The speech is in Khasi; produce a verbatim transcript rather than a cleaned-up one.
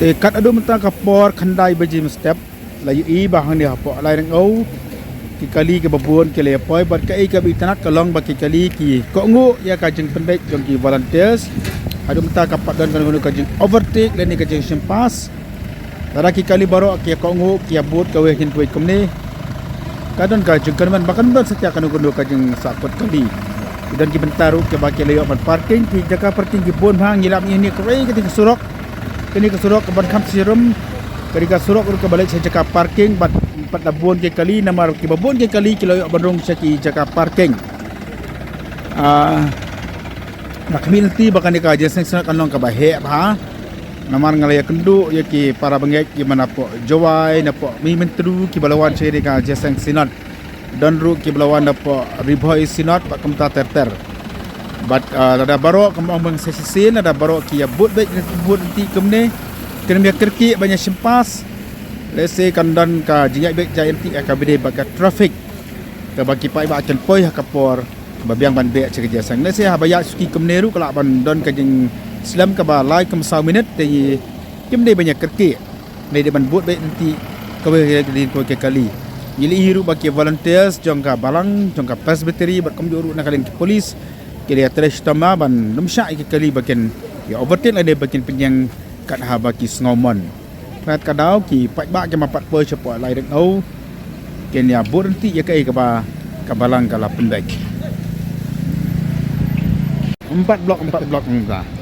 Te kat haduh mynta ka por khyndai baje mynstep, la ïohi ba hangne hapoh Lairyngew ki kali kiba bun ki la ïa poi, bad kaei kaba itynnad ka long ba ki kali ki kohnguh ïa ka jingpynbeit jong ki volunteers. Haduh mynta kam pat don kano kano ka jing overtake lane ka jingshim pass. Lada ki kali baroh ki ïa kohnguh, ki ïa bud kawei ha kawei kumne, ka don ka jingkyrmen ba kan don satia kano kano ka jingsahkut kali. Ki don ki bynta ruh kiba ki la ïoh ban parking, ki jaka parking ki bun bha. Ngi lap ïa kane kawei kata ka surok, kane ka surok kaban kham shirum, kane ka surok ruh kaba leit sha jaka parking, bad pat la bun ki kali, namar kiba bun ki kali ki la ïoh ban rung sha ki jaka parking. Ah, nga khmih lynti ba kane ka jingïaseng synod kan long kaba heh bha. Namar nga la ïakynduh ïa ki para bangeit kiba napoh Jowai, napoh Mihmyntdu, kiba la wan sha kane ka jingïaseng synod. Don ruh kiba la wan napoh Ri Bhoi Synod bad kumta ter ter. Bad, ah, lada baroh, kum ong ba nga sa shisien, lada baroh ki ïa bud beit, bud lynti kumne, kynmaw ïa kyrkieh ban ïa shim pass. Lehse kan don ka jingïaid beit jaiñ lynti ïa kaba ïadei bad ka traffic, kaba ki paidbah kin poi ha ka por ba biang ban beh sha ka jingïaseng. Lehse haba ïaid suki kumne ruh ka lah ban don ka jingslem kaba lai kum saw minit, te kim dei ban ïa kyrkieh, ne dei ban bud beit lynti kawei ka dei kawei ka kali. Ngi la ïohi ruh ba ki volunteers jong ka balang, jong ka Presbytery, bad kumjuh ruh na ka liang ki police, ki la ïa trei shitom ban ym shah ïa ki kali ba kin ïa overtake lane ba kin pynïeng kat haba ki sngew mon. Khnang ka daw ki paidbah kim pat poi shapoh Lairyngew, kin ïa bud lynti ïa kaei kaba ka balang ka la pynbeit. Em pat block, em pat block, em pat.